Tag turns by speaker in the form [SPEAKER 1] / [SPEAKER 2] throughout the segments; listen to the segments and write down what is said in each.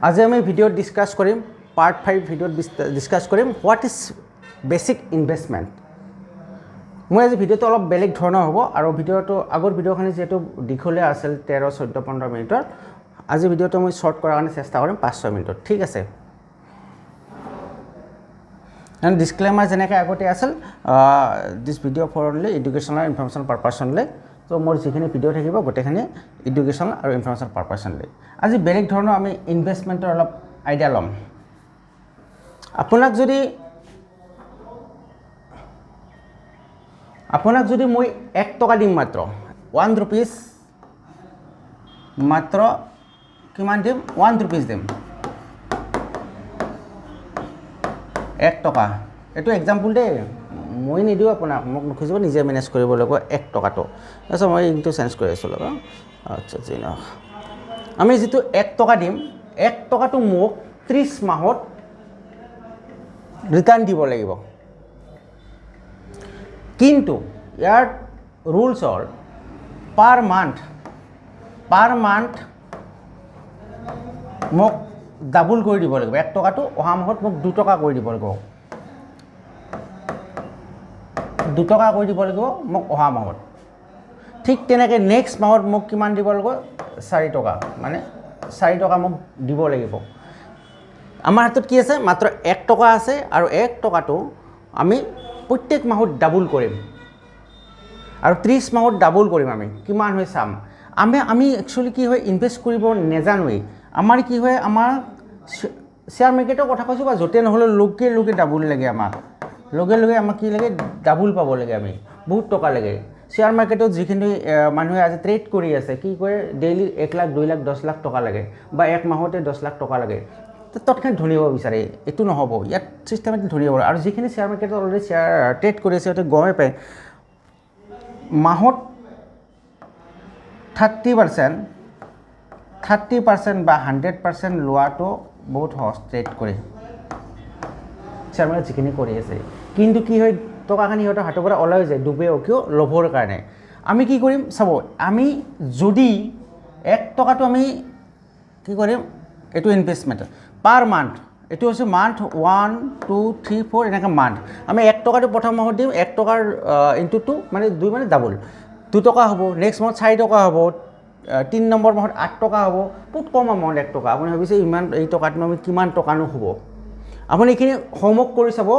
[SPEAKER 1] আজি আমি ভিডিঅ'ত ডিছকাছ কৰিম, পাৰ্ট 5 ভিডিঅ'ত ডিছকাছ কৰিম what is basic investment. মই আজি ভিডিঅ'টো অলপ বেলেগ ধৰণৰ হ'ব আৰু ভিডিঅ'টো আগৰ ভিডিঅ'খিনি যিহেতু দীঘলীয়া আছিল 13, 14, 15 মিনিটৰ, আজি ভিডিঅ'টো মই শ্বৰ্ট কৰাৰ কাৰণে চেষ্টা কৰিম 5-6 মিনিটত, ঠিক আছে। ডিছক্লেমাৰ যেনেকৈ আগতে আছিল, this video for only educational information purpose only. ত' মোৰ যিখিনি ভিডিঅ' থাকিব গোটেইখিনি এডুকেশ্যনেল আৰু ইনফৰ্মেশ্যন পাৰপাছ অনলি। আজি বেলেগ ধৰণৰ আমি ইনভেষ্টমেণ্টৰ অলপ আইডিয়া ল'ম। আপোনাক যদি মই 1 টকা দিম, মাত্ৰ 1 ৰুপিজ, মাত্ৰ কিমান দিম, 1 ৰুপিজ দিম, 1 টকা। এইটো এক্সাম্পল দেই, মই নিদিওঁ আপোনাক, মোক নুখুজিব, নিজে মেনেজ কৰিব লাগিব 1 টকাটো। তাৰপিছত মই ইংটো চেঞ্জ কৰি আছোঁ লগত। আচ্ছা, যি নহওক, আমি যিটো 1 টকা দিম, 1 টকাটো মোক 30 মাহত ৰিটাৰ্ণ দিব লাগিব। কিন্তু ইয়াৰ ৰুলছ হ'ল পাৰ মান্থ মোক ডাবুল কৰি দিব লাগিব। 1 টকাটো অহা মাহত মোক 2 টকা কৰি দিব লাগিব, 2 টকা কৰি দিব লাগিব মোক অহা মাহত। ঠিক তেনেকৈ নেক্সট মাহত মোক কিমান দিব লাগিব, 4 টকা, মানে 4 টকা মোক দিব লাগিব। আমাৰ হাতত কি আছে, মাত্ৰ 1 টকা আছে আৰু 1 টকাটো আমি প্ৰত্যেক মাহত ডাবুল কৰিম আৰু 30 মাহত ডাবুল কৰিম। আমি কিমান হয় চাম। আমি একচুৱেলি কি হয়, ইনভেষ্ট কৰিব নেজানোৱেই। আমাৰ কি হয়, আমাৰ শ্বেয়াৰ মাৰ্কেটৰ কথা কৈছোঁ বা য'তে নহ'লেও লগে লগে ডাবুল লাগে আমাক, লগে লগে আমাক কি লাগে, ডাবুল পাব লাগে, আমি বহুত টকা লাগে। শ্বেয়াৰ মাৰ্কেটত যিখিনি মানুহে আজি ট্ৰেড কৰি আছে, কি কৰে, ডেইলি 1 লাখ, 2 লাখ, 10 লাখ টকা লাগে বা এক মাহতে 10 লাখ টকা লাগে, তৎক্ষণাত ধনী হ'ব বিচাৰে। এইটো নহ'ব, ইয়াত চিষ্টেমেটিক ধনী হ'ব। আৰু যিখিনি শ্বেয়াৰ মাৰ্কেটত অলৰেডি শ্বেয়াৰ ট্ৰেড কৰি আছে, সিহঁতে গমেই পায় মাহত 30% বা 100% লোৱাটো বহুত সহজ ট্ৰেড কৰি শ্বেয়াৰ মাৰ্কেট যিখিনি কৰি আছে। কিন্তু কি হয়, টকাখিনি সিহঁতৰ হাতৰ পৰা ওলাই যায়, ডুবেও। কিয়? লোভৰ কাৰণে। আমি কি কৰিম চাব, আমি যদি 1 টকাটো আমি কি কৰিম, এইটো ইনভেষ্টমেণ্ট পাৰ মান্থ, এইটো হৈছে মান্থ 1 2 3 4 এনেকৈ মান্থ। আমি 1 টকাটো প্ৰথম মাহত দিম, 1 টকাৰ ইনটু 2 মানে 2 মানে ডাবুল, 2 টকা হ'ব। নেক্সট মাহত 4 টকা হ'ব, 3 নম্বৰ মাহত 8 টকা হ'ব। বহুত কম এমাউণ্ট 1 টকা। আপুনি ভাবিছে ইমান এই টকাটোনো আমি কিমান টকানো হ'ব। আপুনি এইখিনি হোমৱৰ্ক কৰি চাব,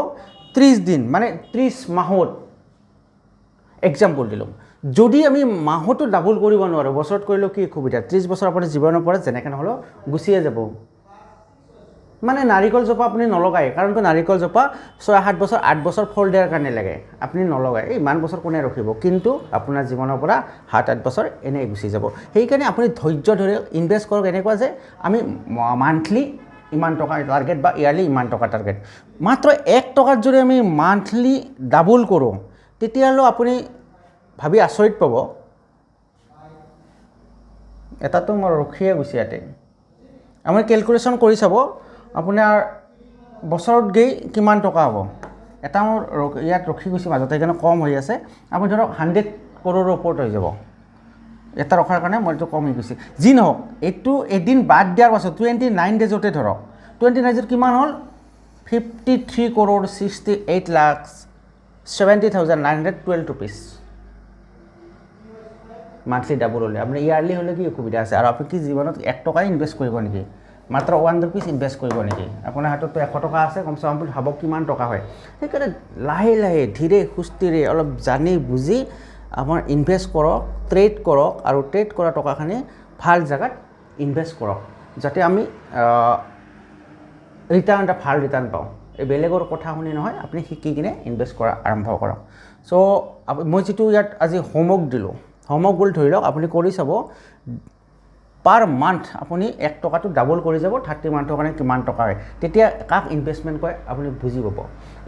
[SPEAKER 1] 30 দিন মানে 30 মাহত এক্সাম্পল দিলোঁ, যদি আমি মাহতো ডাবুল কৰিব নোৱাৰোঁ, বছৰত কৰিলেও কি অসুবিধা, 30 বছৰ আপুনি জীৱনৰ পৰা যেনেকৈ নহ'লেও গুচিয়ে যাব। মানে নাৰিকলজোপা আপুনি নলগায়, কাৰণ কি নাৰিকলজোপা 6, 7 বছৰ, 8 বছৰ ফল দিয়াৰ কাৰণে লাগে, আপুনি নলগায়, এই ইমান বছৰ কোনে ৰখিব। কিন্তু আপোনাৰ জীৱনৰ পৰা 7, 8 বছৰ এনেই গুচি যাব। সেইকাৰণে আপুনি ধৈৰ্য ধৰি ইনভেষ্ট কৰক এনেকুৱা যে আমি মান্থলি ইমান টকা টাৰ্গেট বা ইয়াৰলি ইমান টকা টাৰ্গেট। মাত্ৰ 1 টকাত যদি আমি মান্থলি ডাবুল কৰোঁ, তেতিয়াহ'লেও আপুনি ভাবি আচৰিত পাব। এটাতো মই ৰখিয়ে গৈছে ইয়াতে। আপুনি কেলকুলেশ্যন কৰি চাব আপোনাৰ বছৰত গৈ কিমান টকা হ'ব। এটা মোৰ ইয়াত ৰখি গৈছে মাজতে, সেইকাৰণে কম হৈ আছে। আপুনি ধৰক 100 কৰোৰৰ ওপৰত হৈ যাব। এটা ৰখাৰ কাৰণে মই এইটো কম হৈ গৈছে। যি নহওক, এইটো এদিন বাদ দিয়াৰ পাছত 29 ডেজতে ধৰক, 29 ডেজত কিমান হ'ল, 53 crore 68 lakh 70,912 rupees monthly double হ'লে। আপুনি ইয়াৰলি হ'লে কি অসুবিধা আছে? আৰু আপুনি কি জীৱনত 1 টকাই ইনভেষ্ট কৰিব নেকি? মাত্ৰ 1 ৰুপিজ ইনভেষ্ট কৰিব নেকি? আপোনাৰ হাতততো 100 টকা আছে, কমচে কম আপুনি ভাবক কিমান টকা হয়। সেইকাৰণে লাহে লাহে ধীৰে সুস্থিৰে অলপ জানি বুজি আপোনাৰ ইনভেষ্ট কৰক, ট্ৰেড কৰক আৰু ট্ৰেড কৰা টকাখিনি ভাল জেগাত ইনভেষ্ট কৰক, যাতে আমি ৰিটাৰ্ণ এটা ভাল ৰিটাৰ্ণ পাওঁ। এই বেলেগৰ কথা শুনি নহয়, আপুনি শিকি কিনে ইনভেষ্ট কৰা আৰম্ভ কৰক। চ' মই যিটো ইয়াত আজি হোমৱৰ্ক দিলোঁ, হোমৱৰ্ক বুলি ধৰি লওক, আপুনি কৰি চাব। পাৰ মান্থ আপুনি 1 টকাটো ডাবল কৰি যাব, 30 মান্থৰ কাৰণে কিমান টকা হয়, তেতিয়া কাক ইনভেষ্টমেণ্ট কৰে আপুনি বুজি পাব।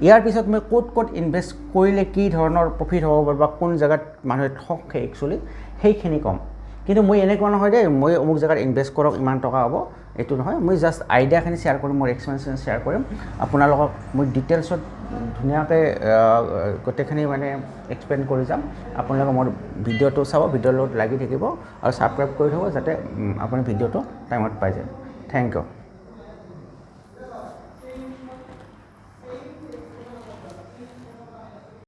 [SPEAKER 1] ইয়াৰ পিছত মই ক'ত ক'ত ইনভেষ্ট কৰিলে কি ধৰণৰ প্ৰফিট হ'ব পাৰে বা কোন জেগাত মানুহে ঠগ খায় একচুৱেলি সেইখিনি ক'ম। কিন্তু মই এনেকুৱা নহয় দেই, মই অমুক জেগাত ইনভেষ্ট কৰক ইমান টকা হ'ব, এইটো নহয়। মই জাষ্ট আইডিয়াখিনি শ্বেয়াৰ কৰিম, মোৰ এক্সপেৰিয়েঞ্চখিনি শ্বেয়াৰ কৰিম আপোনালোকক। মই ডিটেইলছত ধুনীয়াকৈ গোটেইখিনি মানে এক্সপ্লেইন কৰি যাম। আপোনালোকে মোৰ ভিডিঅ'টো চাব, ভিডিঅ'ৰ লগত লাগি থাকিব আৰু ছাবস্ক্ৰাইব কৰি থ'ব, যাতে আপুনি ভিডিঅ'টো টাইমত পাই যায়। Thank you.